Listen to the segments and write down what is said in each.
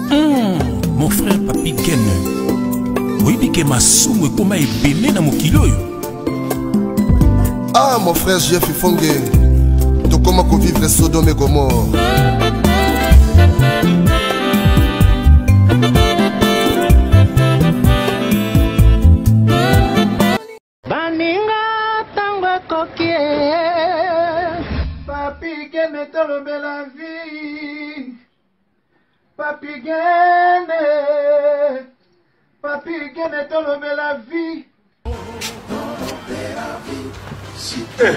Hmm, mon frère Papi Ken, oyebi ke masumu ekoma ebele na mokili oyo. Ah mon frère Jeff Ifonge, tokoma kovivre Sodome et Gomorre. Baninga tango ekoki eh. Papi Gene tolobela vie Papi Gene Papi Gene tolobela vie Eh,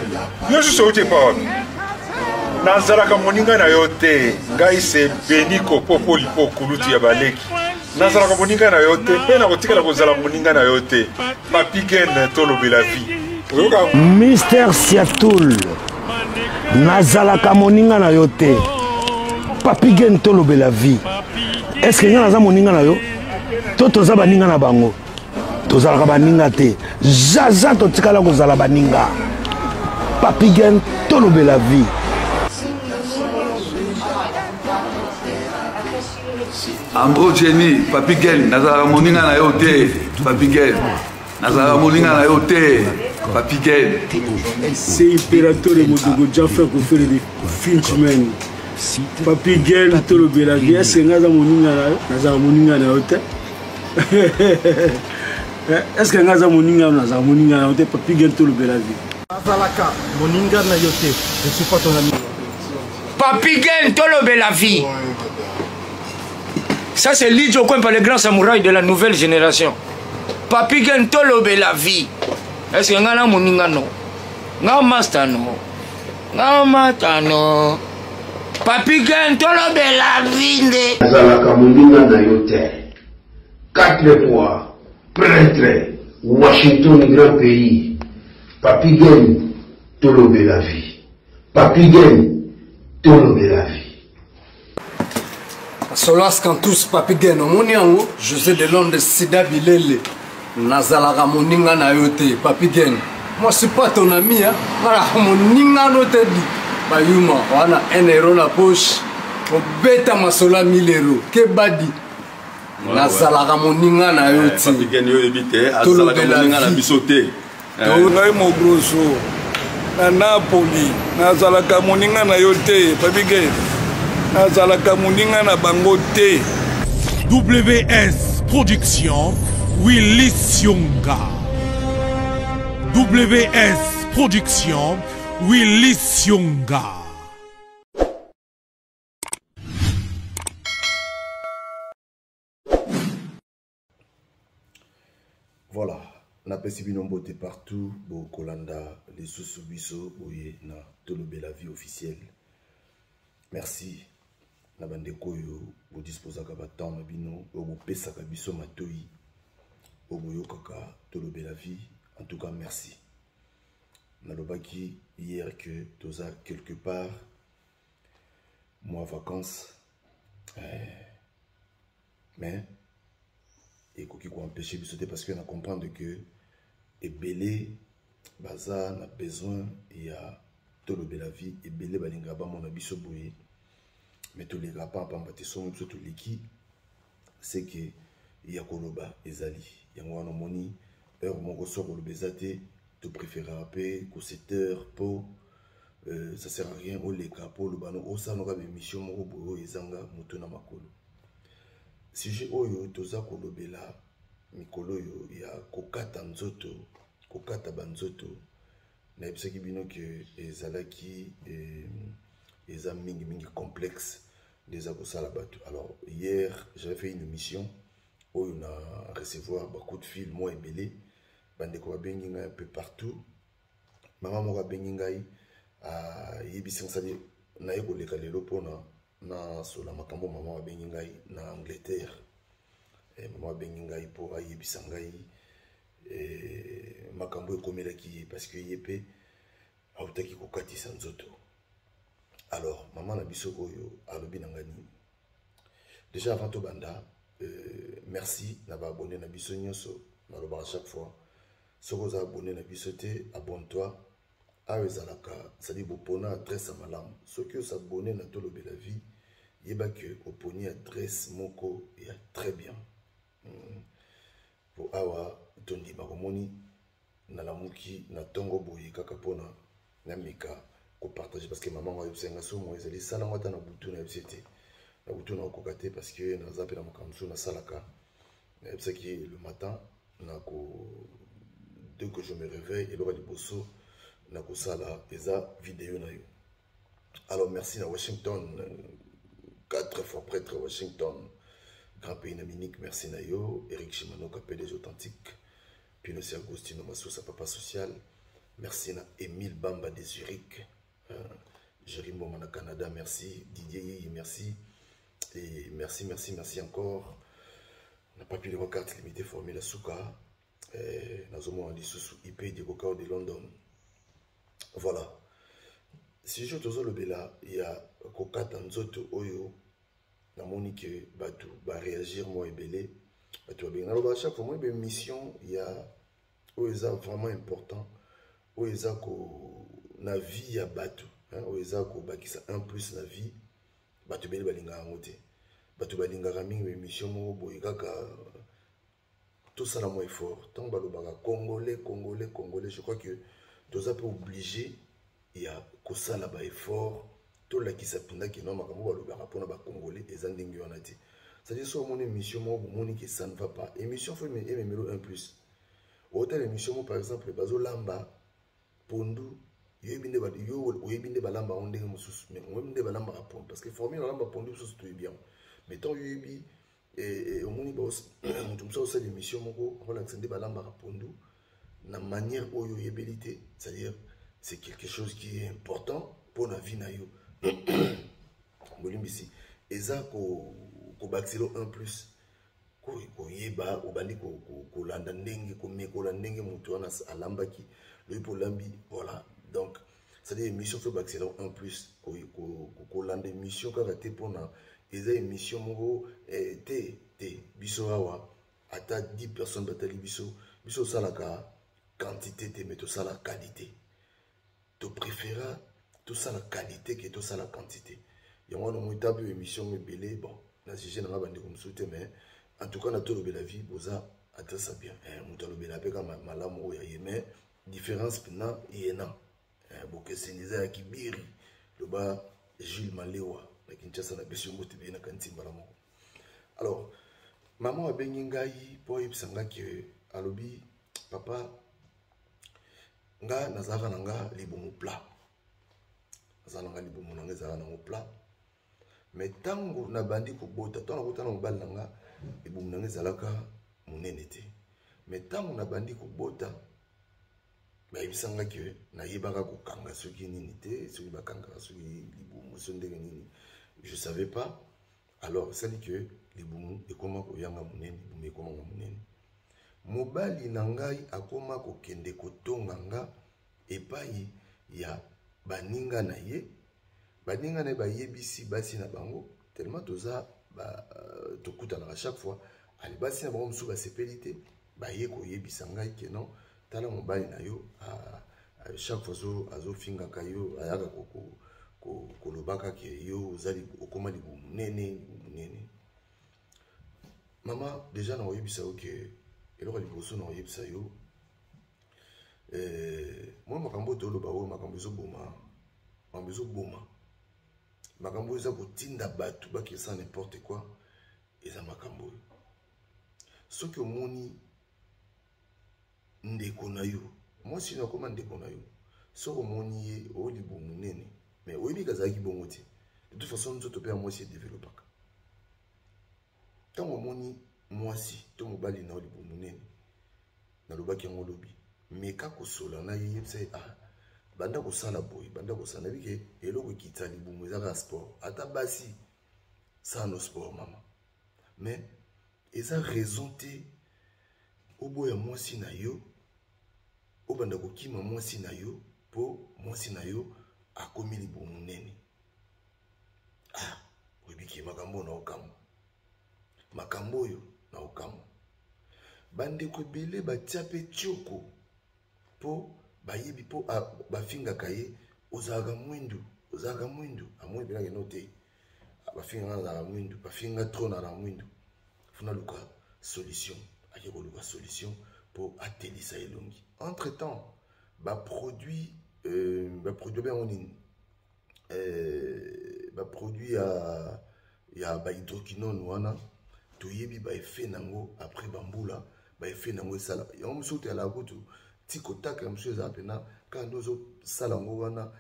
yo susu outi epa wapi nazalaka moninga na yo te ngai se beniko popolipo kulutu ya baleki nazalaka moninga na yo te mpe nakotikala kozala moninga na yo te papi gen tolobela vie oyoka Mister Siatul nazalaka moninga na yo te papi gen tolobela vie est ce que ngai naza moninga na yo to toza baninga na bango tozalaka baninga te zaza totikala kozala baninga papi gen tolobela vie Andro Jenny, Papi Gen, nazalaka moninga na yo te, Papi Gen. Nazalaka moninga na yo te, Papi Gen. C'est Imperatore Modogo Jaffa Kofele de Finchman. Papi Gen tolobela vie, est-ce que nga aza moninga na yo? Nazalaka moninga na yo te. Est-ce que nga aza moninga na yo? Nazalaka moninga na yo te, Papi Gen tolobela vie. Nazalaka moninga na yo te, je suis pas ton ami. Papi Gen tolobela vie. Ça c'est Lidjo Kwempa, le grand samouraï de la nouvelle génération. Papi Gen tolobela vie. Est-ce que nga na moninga no? Nga master no? Nga mata no? Papi Gen tolobela vie nde. Nazalaka moninga na yo te. Quatre fois prêtre Washington grand pays. Papi Gen tolobela vie. Papi Gen tolobela vie. Solas Cantus Papi Gen omoni yango José de Londres Sida Bilele nazalaka moninga na yo te Papi Gen moi suis pas ton ami hein nazalaka moninga no te di bayuma wana 1 euro na poche obeta masolo ya 1000 euro kebadi nazalaka moninga na yo te Papi Gen yo oyebi te azalaka moninga na biso te ngai mogroso na napoli nazalaka moninga na yo te papi nazalaka moninga na bango te WS Production Willy Sionga WS Production Willy Sionga Voilà, napesi bino mbote partout bokolanda lisusu biso boye na Tolobela vie officielle. Merci na bandeko oyo bodisposaka ba temps na bino oyo bopesaka biso matoyi oyo boyokaka Tolobela vie. En tout cas, merci. Nalobaki hier que toza quelque part moi vacances eh, mais ekoki koempêche biso te parce que na comprendre que ebele baza na besoin ya tolobela vie ebele balingaka bamona biso boye mais tolekaka pampamba te songo biso toleki c'est que ya koloba ezali yango wana omoni heure moko so koloba eza te topréférera mpe ko 7 heures mpo euh, ça sert à rien oleka mpo oloba no osala noka baémission moko boye oyo ezanga moto na makolo sujet oyo toza kolobela mikolo oyo ya kokata nzoto kokata banzoto nayebisaki bino ke ezalaki eh, eza mingimingi complexe nde eza kosala bato. Alors hier j'avais fait une émission oyo na recevoir ba coup de fil mwa ebele bandeko babengi ngai un peu partout. Mama moko abengi ngai ayebisi ngai sadi naye koleka lelo mpona nasola makambo mama abengi ngai na Angleterre. Eh, mama abengi ngai mpo ayebisa ngai eh, makambo ekomelaki ye parce que ye mpe autaki kokatisa nzoto. Alors mama na biso oyo alobi na ngai nini? Déjà avant tobanda, merci na ba abonné na biso nyonso, nalobaka chaque fois soki oza abonné na biso te, abonne-toi. Awa ezalaka, c'est-à-dire bopona adresse ya malamu. Soki osabone na Tolobela Vie, yeba que oponi adresse moko ya très bien. Po awa tondima komoni nalamuki na tongo boye kaka pona nameka kopartage, parce que mama ngo ayebisa nga somo ezali sala ngo ata na butu, nayebisi te na butu nakokoka te, parce que naza mpe na makambo mosusu nasalaka. Nayebisaki le matin nako, dès que je me réveille, eloko ya liboso nakosala eza video na yo. Alors merci na Washington, 4 fois prêtre Washington, grand pays na Munich, merci na yo. Eric Chimanoka, PDG authentique, Pino Agostino Masusa, papa social, merci na Emile Bamba de Zurich, Jerry Mboma na Canada, merci Didier Yeyi, merci et merci, merci, merci encore na Papi Leroy, carte limitée formule Suka, nazomona lisusu IP Diego Kao de London. Voilà, sujet tozolobela ya kokata nzoto oyo, namoni ke bato baréagir mwa ebele, bato babengi. Naloba chaque fois, moi mission ya oyo eza vraiment important, oyo eza ko na vie ya bato, oyo eza kobakisa un plus na vie. Bato ebele balingaka yango te, bato balingaka mingi émission moko boye kaka tosala mwa effort. Ntango balobaka Congolais, Congolais, Congolais, je crois que toza mpe obligé ya kosala baeffort, tolakisa mpenza keno makambo balobaka mpona bacongolais eza ndenge wana te. C'est-à-dire so omoni émission moko, bomoni ke ça ne va pas, émission faut ememelo un plus. Otala émission moko, par exemple bazolamba pondu, yoyebi nde yo oyebi nde balamba yango ndenge mosusu, mais oyebi nde balambaka pondu, parce que formule balamba pondu mosusu toyebi yango. Mais ntango yoyebi, omoni moto mosusu osala émission moko, akolakisa nde balambaka pondu na manière oyo oyebeli te, c'est-à-dire c'est quelque chose qui est important mpo na vie na yo. Bolimbisi, eza kobakiselo un plus, koyeba, obandi kolanda ndenge, komekola ndenge moto wana alambaki loyi mpo olambi. Voilà, donc c'est-à-dire émission faut bakisela un plus, kolanda émission kaka te mpona eza émission moko te te. Biso awa ata 10 personnes batali biso, biso osalaka quantité te, mais tosala qualité. Topréféra tosala qualité ke tosala quantité. Yango wana omoi tabi oyo émission ebele. Bon, na juge nanga bandeko mosusu te, mais en tout cas na Tolobela Vie boza adresse bien. Moto alobela mpe kaka malamu oyo aye, mais différence mpena yena bokeseni eza ya kibiri. Loba Jules Malewa na Kinshasa, na biso yango tebeye na kanti mbala moko. Alors mama abengi ngai mpo ayebisa nga ke alobi: "Papa, nga nazalaka na nga libumu plat, nazala na nga libumu na nga ezalaka nango plat, mais ntango nabandi kobota, ntango nakotana mobali na nga, libumu na nga ezalaka monene te. Mais ntango nabandi kobota, bayebisanga ke nayebaka kokanga soki nini te, soki bakangaka soki libumu so ndenge nini, je savais pas. Alors esali ke libumu ekoma koyanga monene, libumu ekomanga monene. Mobali na ngai akoma kokende kotonga nga epai ya baninga na ye. Baninga na ye bayebisi basi na bango, tellement toza tokutanaka chaque fois. Ale basi na bango mosusu basepeli te, baye koyebisa ngai ke non, tala mobali na yo, chaque fois azofingaka yo, ayaka kolobaka ke yo ozali okóma libumu monene, libumu monene." Mama, déjà na koyebisa yo ke eloko ya liboso na koyebisa yo, mwa makambo oyo toloba oyo, makambo ezoboma, makambo ezoboma, makambo oyo eza kotinda bato bakesa n'importe quoi, eza makambo oyo. Soki omoni ndeko na yo mwasi no akóma ndeko na yo, soki omoni ye oyo libumu monene, mais oyebi kazalaki bongo te. De toute façon nzoto mpe ya mwasi edevelopaka. Ntango omoni mwasi to mobali na yo libumu monene, nalobaki yango lobi, meka kosola na ye, yebisa ye: "Ah, banda kosala boye, banda kosala." Nayebi ke eloko ekita libumu eza kaka sport. Ata basi sala no sport, mama, mais eza raison te oboya mwasi na yo, obanda kokima mwasi na yo mpo mwasi na yo akomi libumu monene. Ah, oyebiki makambo oyo na okamwa, makambo oyo na okamwa. Bandeko ebele batia mpe tioko mpo Bayebi mpo bafingaka ye, ozalaka mwindu, ozalaka mwindu. Amoni mpenza keno te, bafingaka nazalaka mwindu, bafinga trop nazalaka mwindu, funa luka solution. Ake koluka solution mpo atelisa elongi. Entre temps baproduit baproduit yango nini, baproduit ya bahydroquinone wana, toyebi baeffet nango. Après bambula, baeffet nango esala yango mosusu toyalaka kutu ti kotaka ya mosusu ezala mpena kaka nde ozosala yango wana,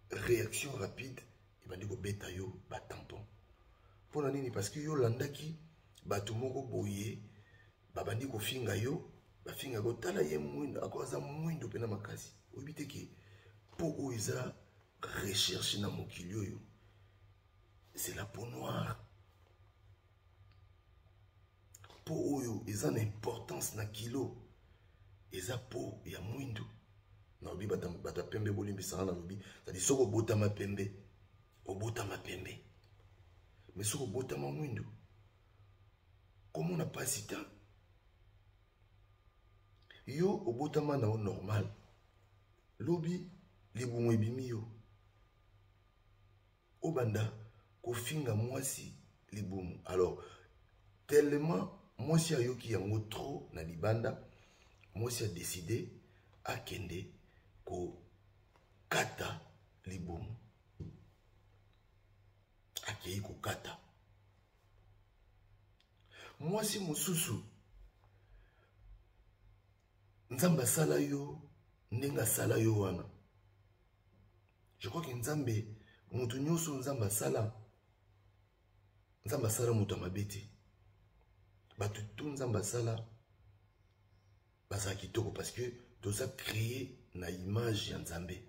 réaction rapide ebandi kobeta yo batampon. Mpona nini? Parce que yo olandaki bato moko boye, babandi kofinga yo, bafingaka otala ye mwindo, ako aza mwindo mpena makasi. Oyebi te ke mpo oyo eza recherche na mokili oyo, c'est la peau noire. Mpo oyo eza na importance na kilo eza po ya mwindu. Nalobi bato ya pembe bolimbisanga, nalobi cetadi soki obotama pembe, obotama pembe, mais soki obotama mwindu, komona mpasi ta. Yo obotama na yo normal, lobi libumu ebimi, yo obanda kofinga mwasi libumu. Alors tellement mwasi ayoki yango trop na libanda, mwasi adécider akende kokata libumu. Akei kokata. Mwasi mosusu, Nzambe asala yo ndenge asala yo wana. Je crois que Nzambe, moto nyonso Nzambe asala, Nzambe asala moto ya mabe te. Bato tu Nzambe asala bazala kitoko, parce que toza créé na image ya Nzambe.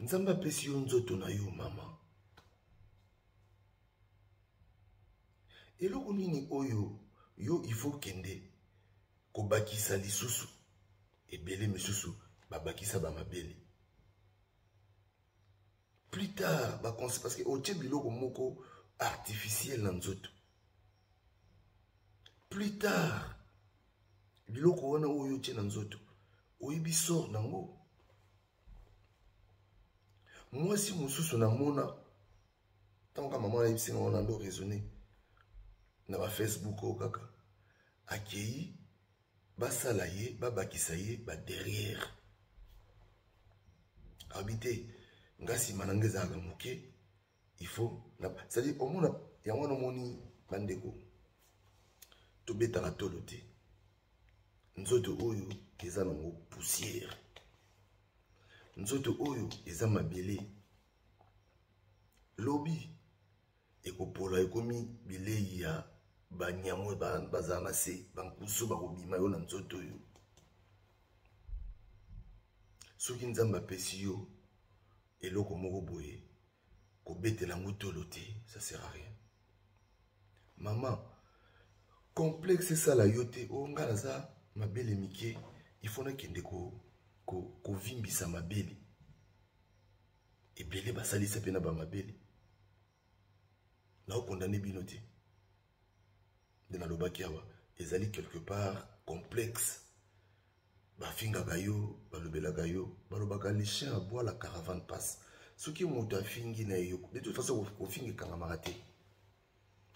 Nzambe apesi yo nzoto na yo, mama. Eloko nini oyo yo il faut kende kobakisa lisusu? Ebele misusu babakisa bamabele plus tard bakonse, parce que otie biloko moko artificiel na nzoto. Plus tard biloko wana oyo otie na nzoto, oyebi sort nango. Mwasi mosusu namona, ntango ka mama nayebisi nga wana, ndo raisonne na bafacebook oyo kaka, akei basala ye, babakisa ye baderrière. Abi te, nga nsima na nga ezalaka moke, il faut, c'est-à-dire omona yango wana. Omoni bandeko, tobetaka tolo te. Nzoto oyo eza nango poussière, nzoto oyo eza mabele, lobi ekopola, ekomi bilei ya banyama oyo bazala na se, bankusu bakobima yo na nzoto oyo. Soki Nzambe apesi yo eloko moko boye, kobetela yango tolo te, ça sert à rien. Mama, complexe esala yo te. O nga naza mabele mike, il faut nakende kovimbisa mabele. Ebele basalisa mpe na bamabele. Naokondane bino te, nde nalobaki awa, ezali quelque part complexe. Bafingaka yo, balobelaka yo, balobaka le chien aboie, la caravane passe. Soki moto afingi na ye, de toute façon kofinga ekangamaka te.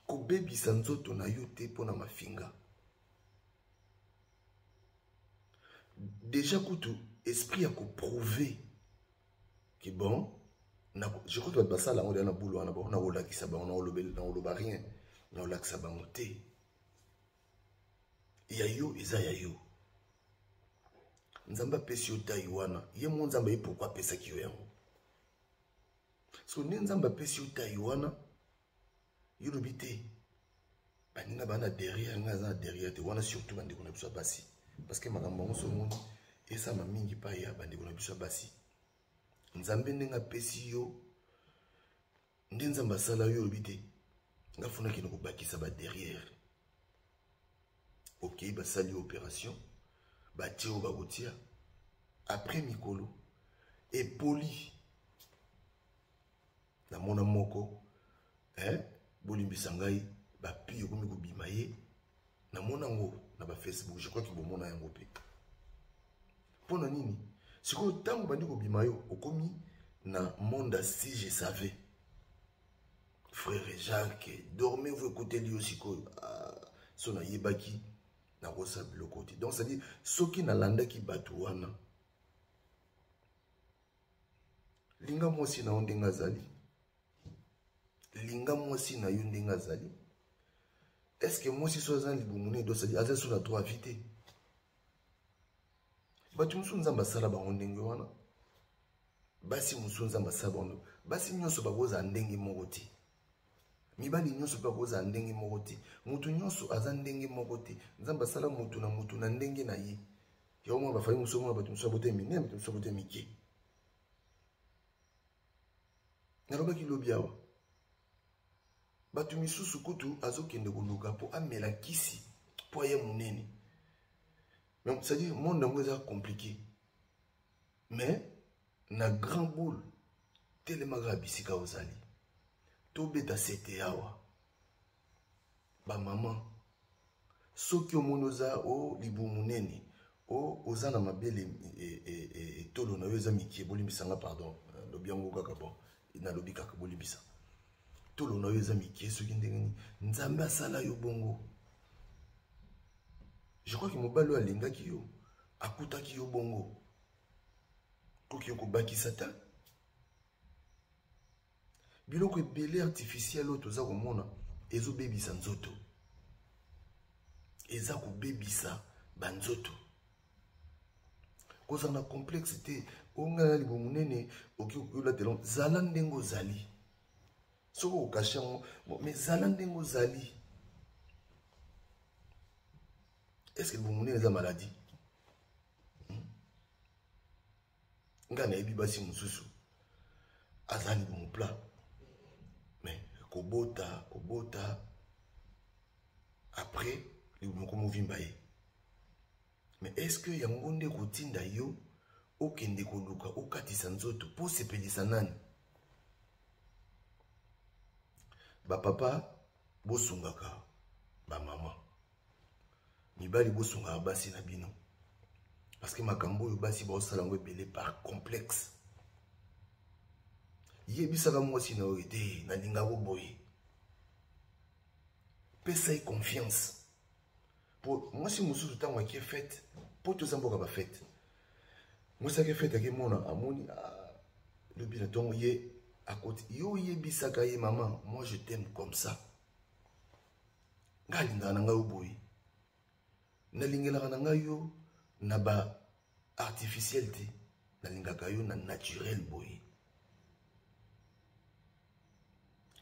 Kobebisa nzoto na yo te mpo na mafinga. Déjà kutu esprit ya koprouver ke bon, je crois que bato basala yango deya na bulu wana. Bon, nakolakisa bango, nakoloba rien, nakolakisa bango te. Ya yo eza ya yo. Nzambe apesi yo tai wana, ye mo Nzambe ye pourkui apesaki yo yango. So nde Nzambe apesi yo tai wana, yo lobi te baninga baa na derrière, ngai aza na derrière te wana. Surtout bandeko na biso ya basi, parce que makambo yango so omoni esama mingi pai ya bandeko na biso ya basi. Nzambe ndenge apesi yo, nde Nzambe asala yo, olobi te nga funa kende kobakisa ba derrière. Okei, basali yo opération, batie oyo bakotia. Après mikolo epoli. Namona moko, eh, bolimbisa ngai, bapi ekomi kobima ye. Namona yango na bafacebook, je crois ke bomona yango mpe. Mpo na nini? Sikoyo ntango bandi kobima yo okomi na monde si je savais. Frère Jacques, dormez-vous ekoteli yo sikoyo. Ah, so nayebaki nakosala biloko te. Donc c'est-à-dire soki nalandaki bato wana, linga mwasi na yo ndenge azali, linga mwasi na yo ndenge azali. Est-ce que mwasi so aza na libumu nini, donc c'est-à-dire aza so na droit à vie te? Bato mosusu Nzambe asala bango ndenge wana, basi mosusu Nzambe asala bango. Basi nyonso bakozala ndenge moko te, mibali nyonso mpe bakozala ndenge moko te, motu nyonso aza ndenge moko te. Nzambe asala motu na motu na ndenge na ye. Yango mona bafami mosusu, mona bato mosusu abote minene, bato mosusu abote mike. Nalobaki lobi awa, bato misusu kutu azokende koluka mpo amela kisi mpo aye monene. Donc c'est-à-dire monde yango eza compliqué, mais na grand boule telemaka bisika ozali. Tobeta sete awa, bamama, soki omoni oza o libumu monene, o oza na mabele etolo na yo eza mikie, bolimbisanga, pardon, lobi yango kaka, bon, nalobi kaka bolimbisa, tolo na yo eza mikie, soki ndenge nini Nzambe asala yo bongo. Je crois que mobali oyo alingaki yo akutaki yo bongo, koki yo kobakisa ta biloko ebele artificiel oyo toza komona ezobebisa nzoto, eza kobebisa banzoto. Kozala na complexe te, oyo ngai na libumu monene, okoki kolatela, zala ndenge ozali. Soki okashe yango, mais zala ndenge ozali. Est-ce que libumu monene eza maladie? Ngai nayebi basi mosusu aza libumu plat, mais kobota kobota après libumu komovimba ye. Mais est-ce que yango nde kotinda yo okende koluka okatisa nzoto mpo osepelisa nani? Bapapa bosungaka bamama, mibali bosungaka basi na bino, parce que makambo oyo basi baosala yango ebele par complexe. Yebisaka mwasi na yo ete nalingako boye, pesa ye confiance. Po mwasi mosusu ntango ake fete, po toza mboka bafete, mwasi ake fete, ake mona, amoni lobi na ntongo ye akoti, yo oyebisaka ye: mama, moi je t'aime comme ça, ngai alingaka na ngai yo boye, nalingelaka na ngai yo na ba artificiel te, nalingaka yo na naturel boye.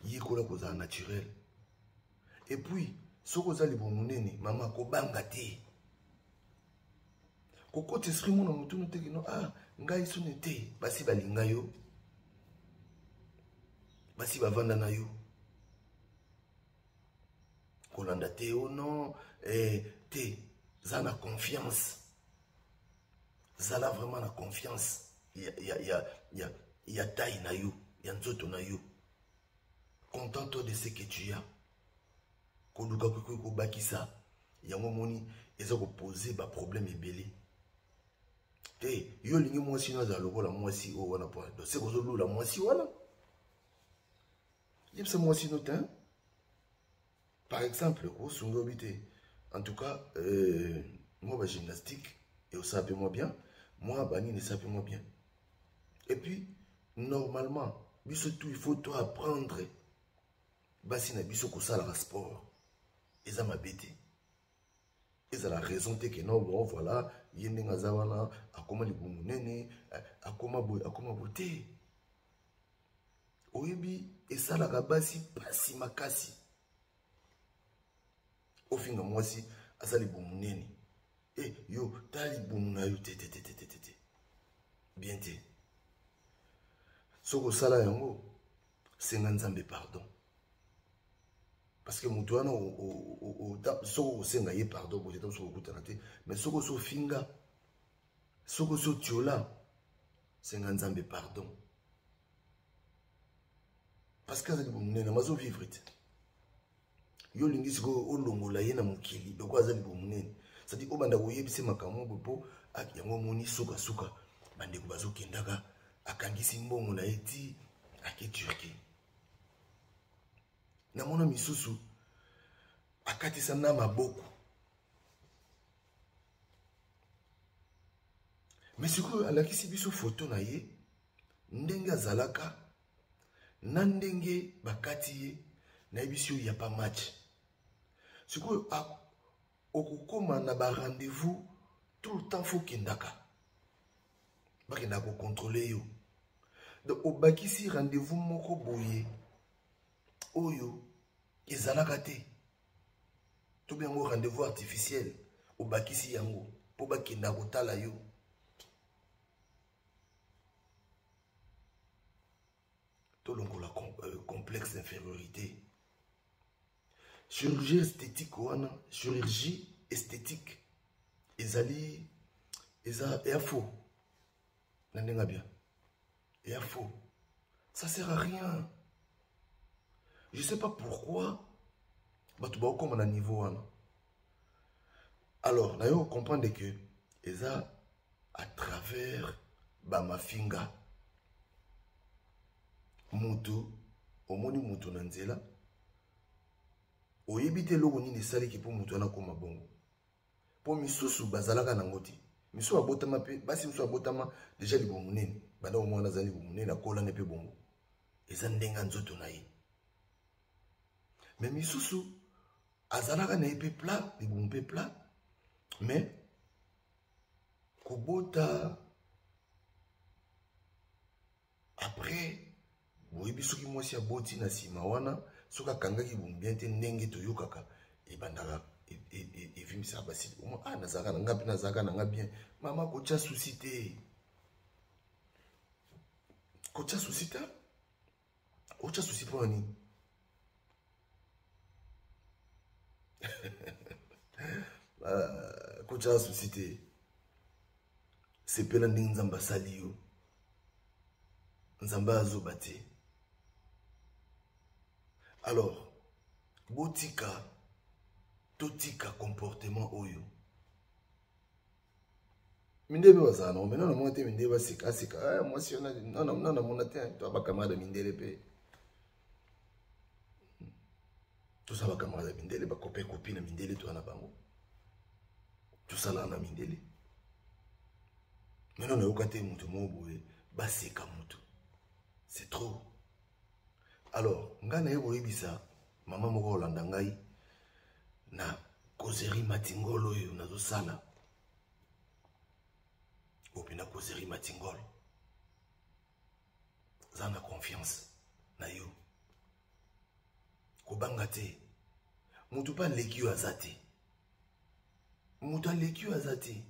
Yekola kozala naturel. Et puis soki oza libumu monene, mama, kobanga te, kokota esprit mona motunu te kino ah ngai soni te. Basi balinga yo, basi bavanda na yo, kolanda te o non te, za na confiance, zala vraiment na confiance ya taille na yo, ya nzoto na yo. Contente-toi de ce que tu as. Koluka kokoki kobakisa yango, moni eza kopose baproblème ebele te. Yo olingi mwasi no azala lokola mwasi oyo wana, po dose kozolula mwasi wana, yebisa mwasi no te. Par exemple, kosunga obi te, en tout cas moi bagymnastique eosala mpe moi bien, moi banini esala mpe moi bien. Et puis normalement biso tout il faut to apprendre basi na biso kosalaka sport, eza mabe te. Ezala raison te ke non, bon voilà, ye ndenge aza wana akoma libumu monene, akoma boye, akoma boye te. Oyebi esalaka basi pasi makasi ofinga mwasi aza libumu monene, yo tala libumu na yo te te te te te te te, bien te. Soki osala yango, senga Nzambe pardon, parce que moto wana soki okosenga ye pardon boye te, soki okutana te. Mais soki osi ofinga, soki osi otiola, senga Nzambe pardon, parce que aza libumu monene, azovivre te. Yo olingi sikoyo olongola ye na mokili loko aza libumu monene, c'est-à-dire obanda koyebisa makambo boye mpo yango omoni sukasuka. Bandeko bazokendaka, akangisi mbongo na ye ti ake Turquie. Namona misusu akatisa na maboko. Mais sikoyo alakisi biso foto na ye ndenge azalaka na ndenge bakati ye, nayebisi yo ya pa match. Sikoyo okokoma na ba rendez-vous tout le temps, faut kendaka bakendaka kocontrole yo. Donc obakisi rendez-vous moko boye oyo ezalaka te, to bengo rendez-vous artificiel, obakisi yango mpo bakenda kotala yo. Tolongola complexe d'infériorité. Chirurgie esthétique wana, chirurgie esthétique ezali eza eya faux na ndenge bien, eya faux, ça sert à rien. Je sais pas pourquoi bato bakokoma na niveau wana. Alors nayo comprendre que eza à travers bamafinga. Mutu omoni mutu na nzela, oyebi te eloko nini esaliki mpo mutu wana akoma bongo. Mpo misusu bazalaka nango te, misusu abotama mpe basi misusu abotama deja libumu monene, banda omwana aza libumu monene, akolane mpe bongo, eza ndenge ya nzoto na ye. Me misusu azalaka na ye mpe plat, libumu mpe plat, mais kobota après, boyebi soki mwasi aboti na nsima wana, soki akangaki libumu bien te, ndenge toyokaka ebandaka evimbisaka basi. Ah, nazalaka na nga mpe nazalaka na nga bien. Mama, kotya susi te, kotya susi te, otya susi mpo na nini? Kotya susi te, sepela ndenge Nzambe asali yo. Nzambe azoba te. Alors botika, totika comportement oyo. Mindele mpe bazala nango, mai namona te mindele baseka aseka mwasi wana, namona te. To bacamarade ya mindele mpe, toza bacamarade ya mindele, bacopain copine na mindele, toza na bango, tosalaka na mindele. Maintenant nayoka te moto moko boye baseka moto, c'est trop. Alors ngai naye koyebisa mama moko olanda ngai na causerie matingolo oyo nazosala, opena causerie matingolo, za na confiance na yo, kobanga te. Moto mpe aleki yo aza te, moto aleki yo aza te.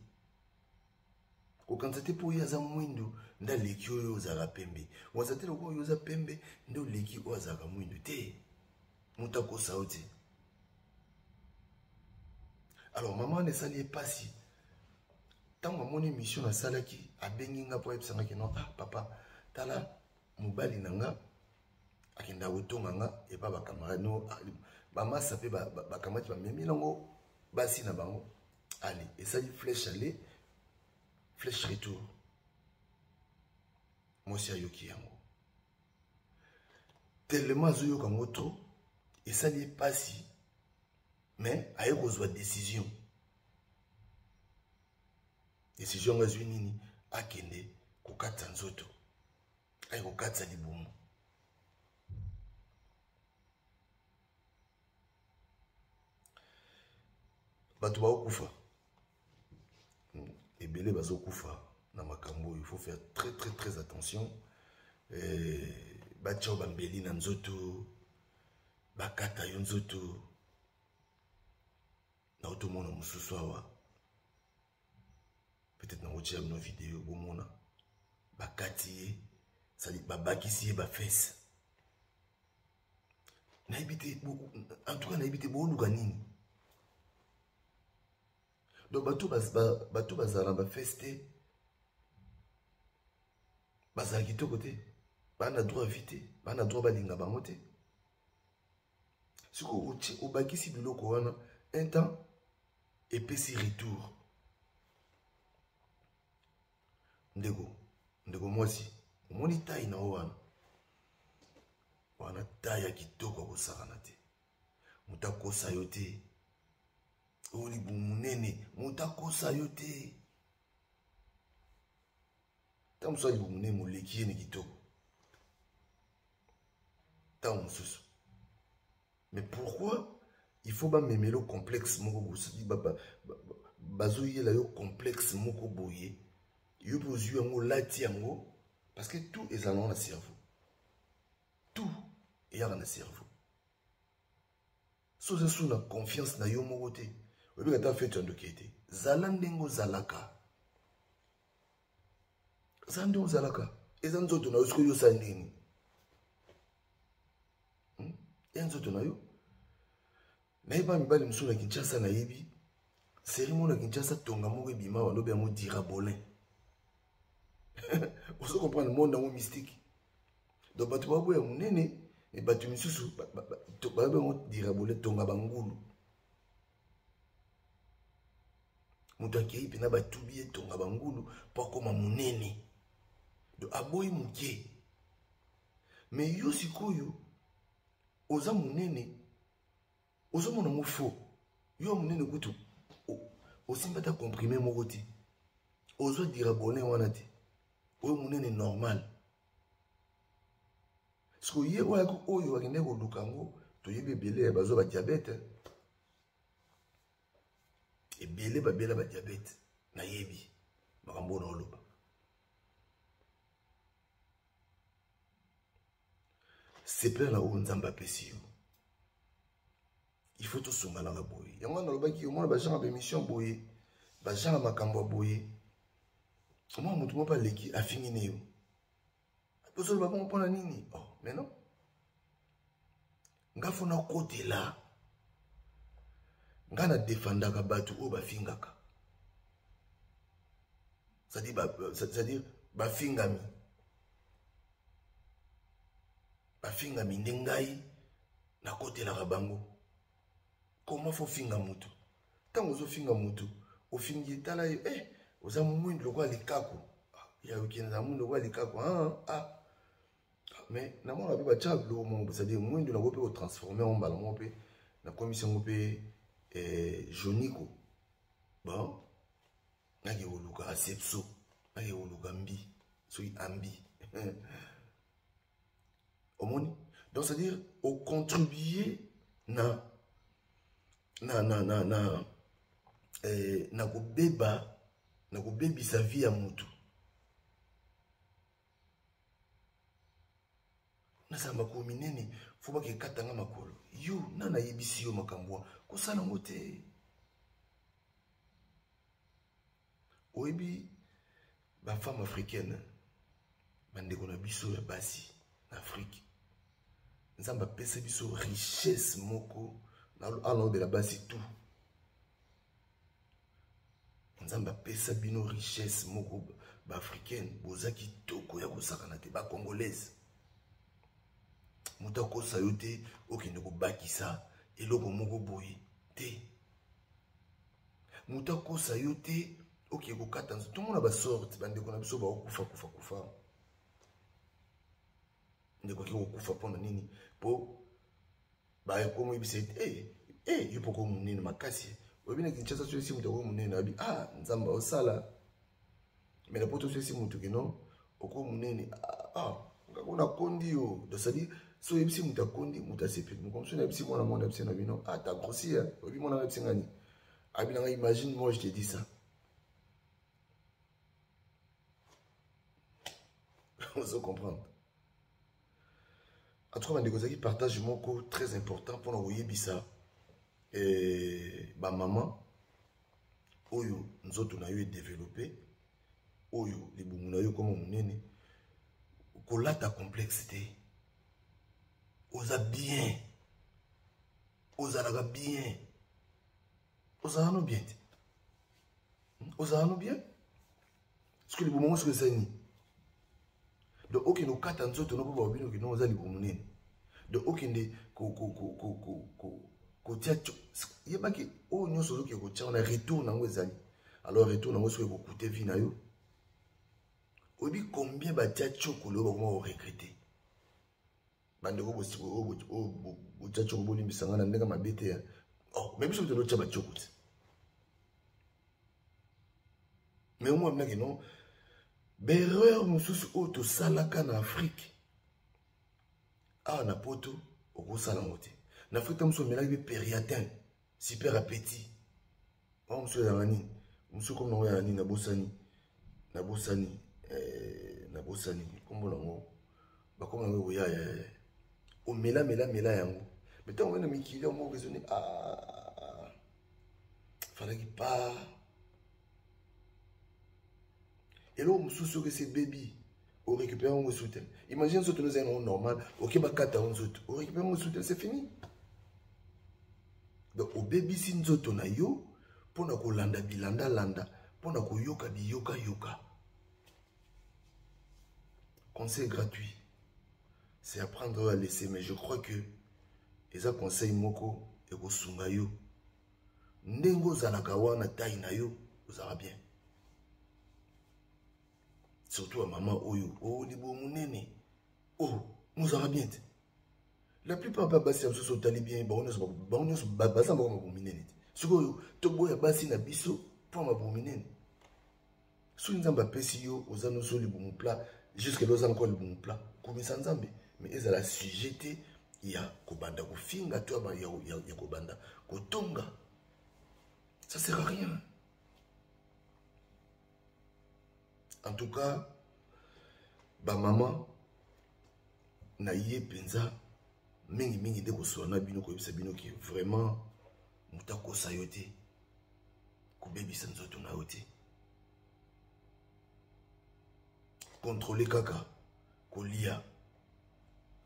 Kokanisa te mpo oyo aza mwindu nde aleki oyo ozalaka pembe, waza te lokola oyo oza pembe nde oleki oyo azalaka mwindu te. Moto akosa yo te. Alors mama wana esali ye mpasi ntango amoni mission nasalaki, abengi nga mpo ayebisangaki no, ah papa, tala mobali na nga akendaka kotonga nga epa bacamarade no, bamasa mpe bakamati bamemi nango basi na bango. Ale esali flèche aller, flèche retour. Mwasi ayoki yango tellement, azoyoka yango trop, esali ye mpasi, mais aye kozwa décision. Décision yango azwi nini? Akende kokatisa nzoto, aye kokatisa libumu. Bato baokufa ebele, bazokufa na makambo oyo. Il faut faire très très très attention. Batia yo bambeli na nzoto, bakata yo nzoto. Nautomona mosusu awa, peut-être nakotia bino video bomona, bakati ye, sadi babakisi ye bafese. Nayebi te, en tout cas nayebi te booluka nini. Donc bato bazala na bafese te, bazala kitoko te, baa na droit vie te, baa na droit balinga bango te. Sikoyo obakisi biloko wana, un temps epesi retour. Ndeko, ndeko mwasi, omoni taille na yo wana? Wana taille ya kitoko ya kosakana te. Moto akosa yo te. Oyo libumu monene, moto akosa yo te. Ntango mosusu libumu monene moleki ye na kitoko. Ntango mosusu. Mais pourquoi il faut bamemela yo complexe moko boye? Soki bazoyela yo complexe moko boye, yo mpe ozwi yango, olati yango, parce que tout ezalaka na cerveau. Tout eyaka na cerveau. So oza su na confiance na yo moko te, oyebika ata fetu ya ndoki te. Zala ndenge ozalaka, zala ndenge ozalaka, eza nzoto na yo. Soki oyo osala ndenge nini, ya nzoto na yo. Nayeba mibali mosusu na Kinshasa, nayebi seri moko na Kinshasa, tonga moko ebima, balobi yango dirabolin. Ozo comprendre monde yango mystique. Donc bato baboya monene, me bato misusu balobi yango dirabolin, tonga bangulu. Moto akei mpena batubi ye tonga bangulu mpo akoma monene, donc aboyi moke. Me yo sikoyo oza monene, ozomona ngo faux. Yo monene kutu osimba ata comprime moko te, ozwa dirabolin wana te, oyo monene normal. Sikoyo ye oyo oyo akendeki koluka yango, toyebi ebele ya bazwa badiabete, ebele babela badiabete. Nayebi makambo oyo naoloba. Sepela na oyo Nzambe apesi yo. Il faut tosunganaka boye. Yango wana nalobaki, omona bagenre ya baémission boye, bagenre ya makambo ya boye, omona motu moko aleki afingi ne yo, tozoloba bongo mpona nini? Oh, mais non, nga fo nakotela. Nga na defendaka bato oyo bafingaka, c'est-à-dire bafingami, bafingami nde ngai nakotelaka bango. Koma fo finga motu, ntango ozofinga motu, ofingi ye, tala ye, eh, oza mwindu lokola likaku. Ya okende na mwindu lokola likaku. Ah, ah. Mais namona mpe batya biloko moko, c'est-à-dire mwindu nakoki mpe kotransforme yango mbala moko, mpe nakomisi yango mpe eh, joniko. Bon, nake koluka asepso, nake koluka mbi, soki ambi omoni. Donc c'est-à-dire ocontribue na na na na na eh, na kobeba, na kobebisa vie ya motu. Nazala makolo minene, fo bakekatanga makolo. Yo na nayebisi yo makambo wana, kosala yango te. Oyebi bafemme africaine, bandeko na biso ya basi na Afrique, Nzambe apesa biso richesse moko. Alobela basi tout, Nzambe apesa bino richesse moko. Baafricaine boza kitoko ya kosakana te. Bacongolaise, moto akosa yo te, okende kobakisa eloko moko boye te. Moto akosa yo te, okende kokata nzoto. Tomona basorte bandeko na biso bakokufa kufa kufa. Ndeko aki kokufa mpona nini? Mpo bakomoyebisa ete hey, hey, yo poko monene makasi. Oyebi na Kinshasa, soki esi moto akomi monene, abi ah, Nzambe osala. Me na poto, soki esi moto kino oko monene, ah, ngako nakondi yo. Donc c'est-à-dire so oyebisi moto akondi, moto asepeli. Moko mosusu nayebisi mwana, mwana ayebisi na bino, ah, ta grossi. Oyebi mwana ayebisi ngani? Abi nanga, imagine, moi je te dis ça, ozo comprendre. En tout cas, bandeko, ezalaki partage moko très important mpona koyebisa eh, bamama oyo nzoto na yo edeveloppe, oyo libumu na yo ekoma monene, kolata complexe te. Oza bien, ozalaka bien, ozala no bien te, ozala no bien. Soki libumu yango soki esali nini, donc okende okata nzoto no mpo babino okende oza libumu monene, donc okende kotia, yebaki oyo nyonso ozoki kotia wana, retour nango ezali. Alors retour nango soki ekokute vie na yo. Oyebi combien batia tshoko lelo bakoma koregrete? Bandeko botia tshoko, bolimbisa ngai na ndenge mabe te. Oh, mais biso moto totya batshoko te. Mais omwa minaki non, baerreur mosusu oyo tosalaka na Afrique, awa na poto okosala yango te. Na Afrique ta mosusu omelaki mpe periatin super appétit. Oyo mosusu ezalaka nini? Mosusu komi nango ya nini? Nabosani, nabosani, eh, nabosani nkombo nango. Bakomi nango ekoya ya omela mela mela yango. Mais ntango oye na mikili yango okezoni, ah, falaki pa eloko mosusu. Soki esi ebebi, orécupère yango esu te. Imagine nzoto no ezali nango normal, oke bakata yango nzoto, orécupère yango esu te, c'est fini. Donc obebisi nzoto na yo mpo na kolanda bilandalanda, mpo na koyoka biyokayoka. Conseil gratuit, c'est à prendre ou à laisser, mais je crois que eza conseil moko ekosunga yo. Ndenge ozalaka wana, taille na yo, ozalaka bien, surtout ya mama oyo o libumu monene, o mozalaka bien te. La plupart ba basi ya mosusu otali bien, bango nyonso baza bango mabumu minene te. Sikoyo toboya basi na biso mpo mabumu minene? Soki Nzambe apesi yo, oza nyonso libumu plat, jusque là oza encore libumu plat, kumisa Nzambe. Mais ezala sujet te ya kobanda kofinga to ya kobanda kotonga, ça sert à rien. En tout cas, bamama na ye mpenza mingimingi nde kosola na bino, koyebisa bino ke vraiment moto akosa yo te, kobebisa nzoto na yo te. Contrôle kaka kolia,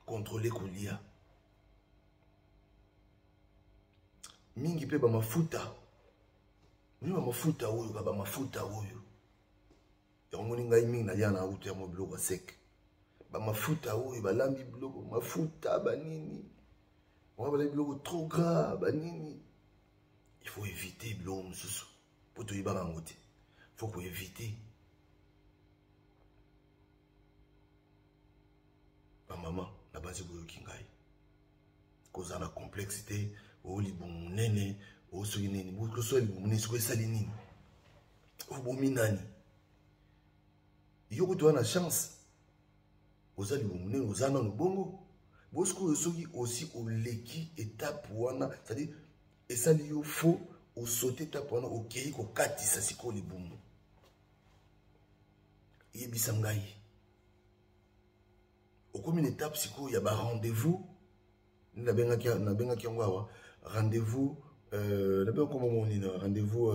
contrôle kolia mingi mpe bamafuta mingi, bamafuta oyo ka bamafuta oyo yango moni ngai mingi nalia na auto yango, biloko ya sec, bamafuta oyo balambi biloko mafuta banini wana, balambi biloko trop gras banini, il faut éviter biloko mosusu mpo toyebaka yango te. Faut koéviter. Bamama na basi, boyoki ngai, kozala na complexe te. Oyo libumu monene, oyo soki nini, bosoki libumu nini, soki esali nini, obomi nani? Yo kutu wana chance, oza libumu monene, oza nano bongo. Bosikoyo soki osi oleki étape wana, c'est-à-dire esali yo faux, osote étape wana, okei kokatisa sikoyo libumu, yebisa ngai, okomi na étape sikoyo ya barendez-vous. Nabengaki yango awa rendez-vous, nabengaki kombo moko nini, rendez-vous,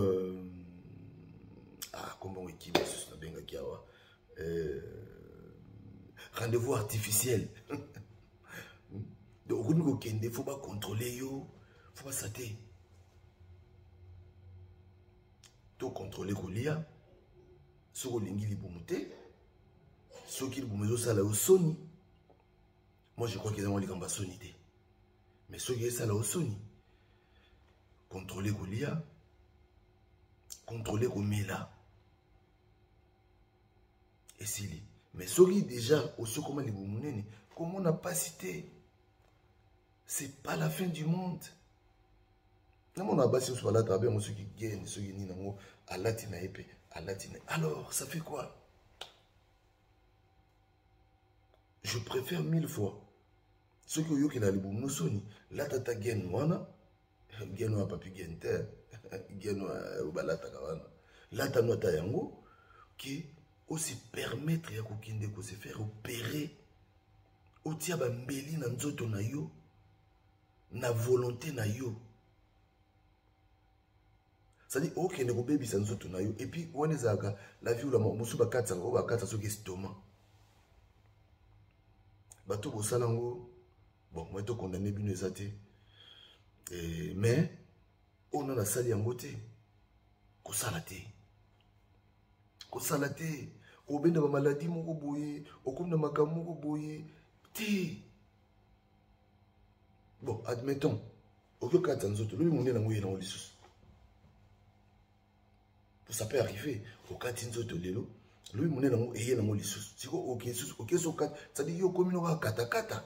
ah, kombo yango ekimi lisusu. Nabengaki awa rendez-vous artificiel. Donc okomi kokende, faut bacontrôle yo, faut basa te. To contrôle kolia soki olingi libumu te. Soki libumu ezosala yo soni, moi je crois que ezango likambo ya soni te, mais soki esala yo soni, contrôle kolia, contrôle komela, esili. Mais soki déjà osi okoma libumu monene, komona mpasi te, c'est pas la fin du monde. Namona basi mosusu balataka be yango, soki gene, soki nini yango, alati na ye mpe alati na ye, alors ça fait quoi? Je préfère mille fois, soki oyokela libumu no soni, lata ta gene wana, gene wana papi gene te, gene oyo balataka wana, lata no ata yango, ke ose permettre ya kokende kose faire opérer, otia bambeli na nzoto na yo na volonté na yo. C'est-à-dire okende kobebisa nzoto na yo. Et puis wana ezalaka la vie ola mosusu bakatisaka, oyo bakatisa soki estomac, bato bosala yango, bon, moi tokondamne bino eza te, mais oyo nano asali yango te, kosala te, kosala te. Obenda bamaladi moko boye, okomi na makambo moko boye te. Bon, admettons okoki okatisa nzoto, lobi monene yango ye nango lisusu, ça peut arriver. Okati nzoto lelo, Lobi monene yango eye nango lisusu. Siko oke lisusu, oke so kata, c'est-à-dire yo okomi noko katakata.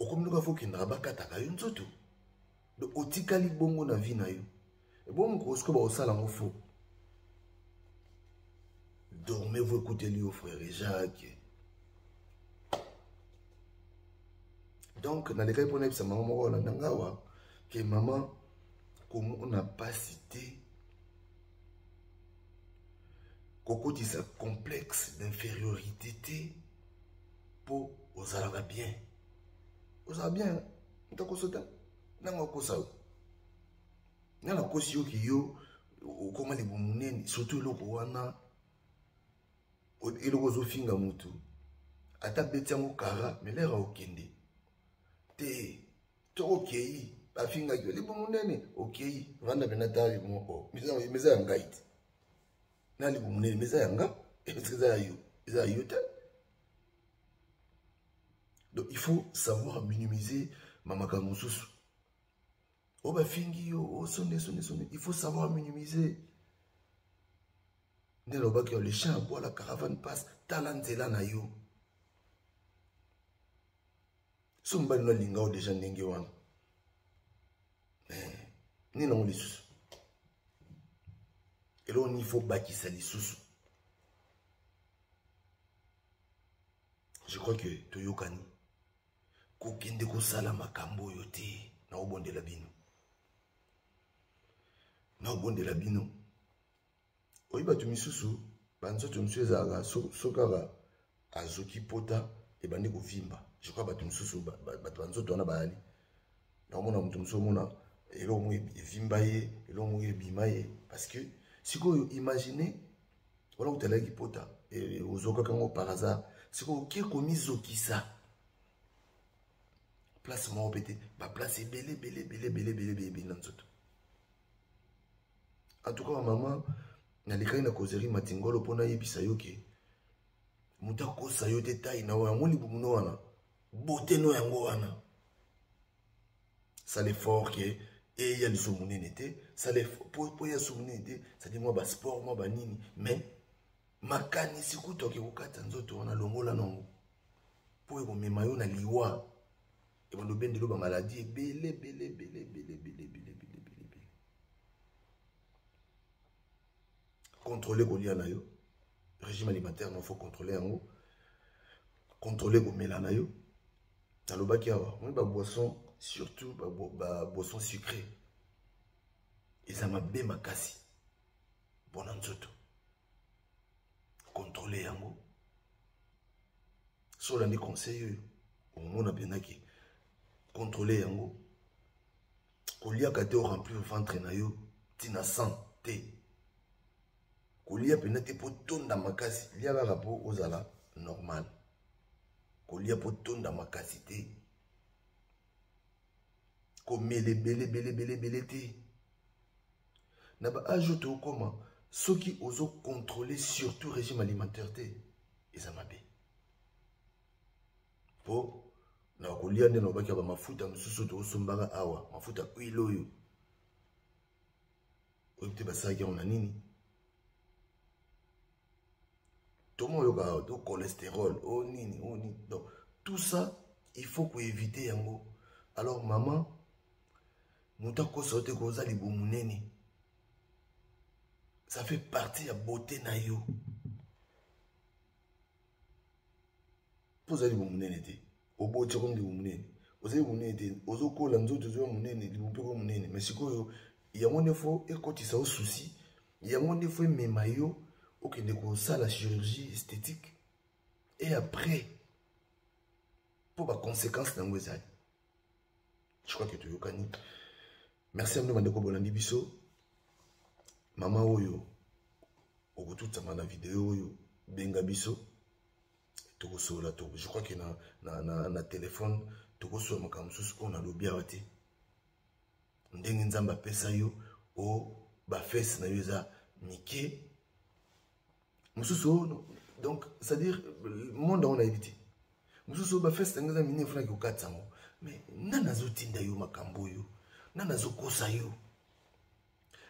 Okomi noko fo okendaka bakataka yo nzoto. Donc otikali bongo na vie na yo. Ebongo mokolo sikoyo bakosala yango fo. Dormez-vous, écoutez-lui yo frère Jacques. Donc nalekaki mpo nayebisa mama moko olanda nga awa ke mama komona pasi te, kokotisa complexe d'infériorité te, mpo ozalaka bien, ozala bien, moto akosota nanga okosa yo, nga nakosi yo ke yo okoma libumu monene, surtout eloko wana, eloko ozofinga motu ata beti yango kara melera okende te to okei bafingaki yo libumu monene, okei vanda mpena ta libumu o meza ya ngai te na libumu monene meza ya nga eza ya yo, eza ya yo te. Donc il faut savoir minimiser mamakambo mosusu oyo bafingi yo, osonde sonde sonde, il faut savoir minimiser. Nde alobaki yo, le chien aboie, la caravane passe. Tala nzela na yo. So mobali no alinga yo deja ndenge wana, nini nango lisusu, eloko nini fo bakisa lisusu? Je crois que toyokani. Kokende kosala makambo oyo te, naobondela bino, naobondela bino. Oyi bato misusu banzoto misusu ezalaka so kaka azoki pota ebandi kovimba. Je crois bato misusu, bato banzoto wana bayali naomona moto mosusu omona eloko moko evimba ye, eloko moko ebima ye, parce que sikoyo imagine wana kotalaki pota ozokaka yango par hasard, sikoyo oke komizokisa place moko pe te, baplace ebele ebele ebele ebele ebele ebele ebele na nzoto. En tout cas mama, nalekaki na causerie Matingolo mpo nayebisa yo ke moto akosa yo te, tai na yango libumu no wana, bote no yango wana, sala effort ke eya liso monene te, sala po eya so monene te, c'est-à-dire mwa basport, mwa banini, mais makanisi kutu oke kokata nzoto wana, longola nango mpo ekomema yo na liwa, ebanda obendelo bamaladi ebele ebele ebele ebele ebele ebele ebele ebele ebele. Contrôler kolia na yo, régime alimentaire no faut contrôler yango, contrôler komela na yo. Nalobaki awa moi baboisson, surtout baboisson sucré eza mabe makasi mpona nzoto, contrôler yango. So olandi conseil oyo, omona mpenaki contrôler yango. Koliaka te oremplir ventre na yo ntina 100 te, kolia mpenza te mpo tonda makasi, lia kaka mpo ozala normal, kolia mpo tonda makasi te, komela ebele ebele ebele ebele te. Na ba age oyo tokoma, soki ozocontrôle surtout régime alimentaire te, eza mabe mpo na kolia nde nalobaki ya bamafuta mosusu tokosombaka awa, mafuta huile oyo oyebi te basalaki yango na nini, tomo oyoka to cholestérol o nini o nini. Donc tout ça il faut koéviter yango. Alors mama, moto akosa yo te koza libumu monene, ça fait partie ya beauté na yo. Mpo ozali libumu monene te, oboti okomi libumu monene, ozali libumu monene te, ozokola nzoto ozoya monene, libumu mpe komi monene, mais sikoyo yango nde fo ekotisa yo souci, yango nde fo emema yo okende kosala chirurgie esthétique, et après mpo baconséquence na yango ezali. Je crois que toyokani. Merci ya bino bandeko bolandi biso. Mama oyo okotutama na video oyo, benga biso tokosolola. To je crois que na téléphone tokosolola makambo mosusu oyo nalobi awa te. Ndenge Nzambe apesa yo o bafese na yo eza mike mosusu oyo, donc c'est à dire monde yango nayebi te, mosusu oyo bafese yango eza minene, efunaki kokatisa yango. Mais nani azotinda yo makambo oyo? Nani azokosa yo?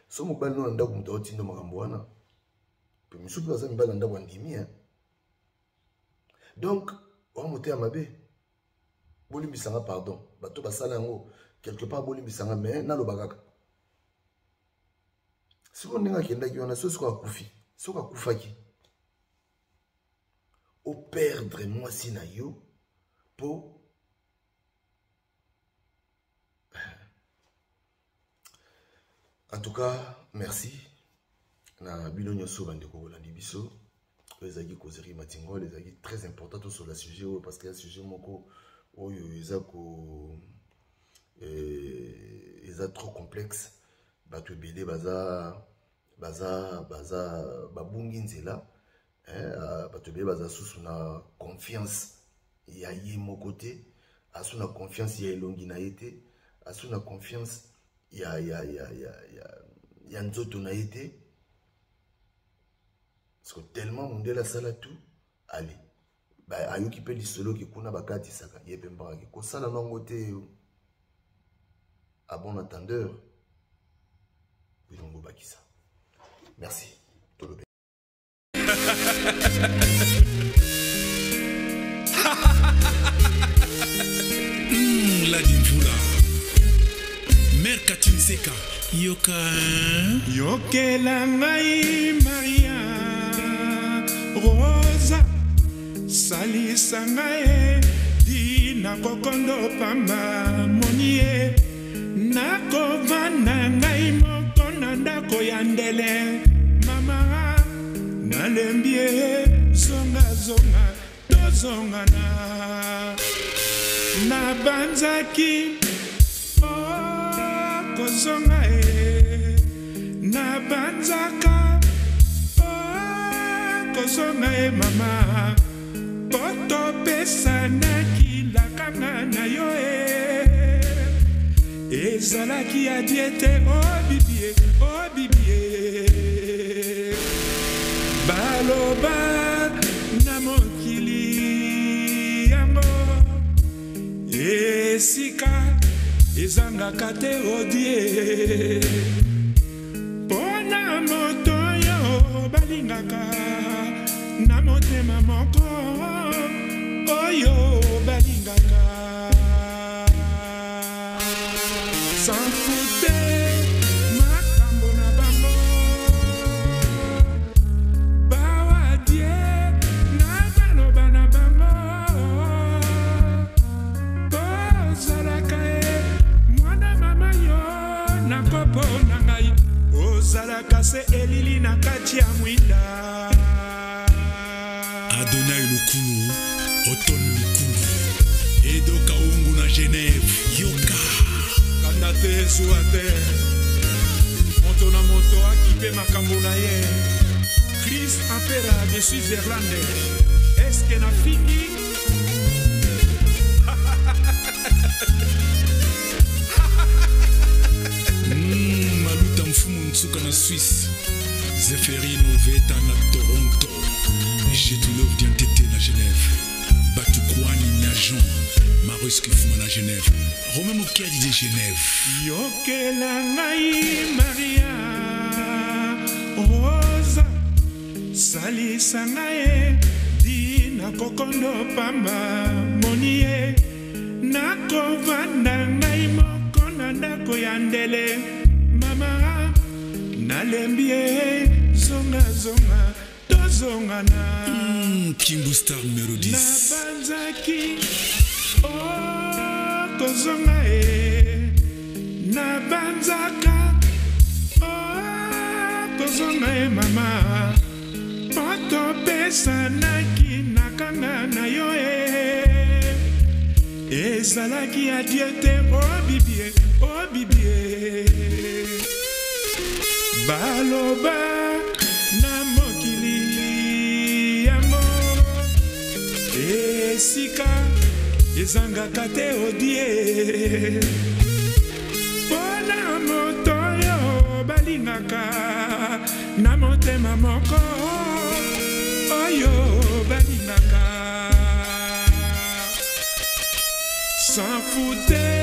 So mobali no na ndako moto aotinda makambo wana. Mpe misusu mpe baza mibali na ndako andimi hein. Donc oa motema mabe, bolimbisanga pardon, bato basala yango quelque part, bolimbisanga, mais naloba kaka sikoyo ndenge akendaki wana. So sikoyo akufi, soki akufaki, operdre mwasi na yo mpo. En tout cas, merci na bino nyonso bandeko bolandi biso. Oyo ezalaki causerie Matingol, ezalaki très important tosola sujet oyo, parce que ya sujet moko oyo eza ko eza trop complexe. Bato ebele baza baza baza babungi nzela, eh, bato ebele baza susu na confiance ya ye moko te, asu na confiance ya elongi na ye te, asu na confiance ya nzoto na ye te, parce que tellement mondele asala tout. Ale ayoki mpe lisolo ke kuna bakatisaka ye mpe mbakaki kosala nango te. À bon entendeur, bilongo bakisa. Merci, tolobe. Ladi Mvula, Mère Katine Seka, yoka. Yokela ngai Maria Rosa, salisa ngai dina kokondo pamba moni ye nakovanda ngai moko na ndako ya ndele. Mama, nalembi ye, zongazonga tozongana. Nabanzaki okozonga e, nabanzaka okozonga e mama, po topesanaki lakanga na yo e, ezalaki ya die te. O bibie, o bibie, baloba na mokili yango esika ezangaka te odie mpo na moto oyo balingaka na motema moko, oyo balingaka sans fute makambo na bango bawadie na baloba na bango. Ozalaka e mwana mama, yo na kopo na ngai, ozalaka se elili na kati ya mwinda. Adonai Lukulu, Oton Lukulu, Edo Kaungu na Genève, yoka. Kanda te, zuwa te, moto na moto akipe makambo na ye. Chris Ampera de Switzerland, eske nafingi? Maluta Mfumu Ntsuka na Suisse, Zeferino Veta na Toronto, Jetulov Diantete na Genève, Batukwani Nyajon, Marius Kifuma na Genève, Romain Mokiadi de Genève. Yokela ngai Maria Rosa, salisa ngai dina kokondo pamba moni ye nakovanda ngai moko na ndako ya ndele. Mama, nalembi ye, zongazonga tozongana. Kimbu Star numéro 10. Nabanzaki okozonga e, nabanzaka okozonga e mama, po topesanaki nakanga na yo e, ezalaki ya die te. O bibie, o bibie, baloba na mokili yango esika ezangaka te odie mpo na moto oyo balingaka na motema moko, oyo balingaka sans fute.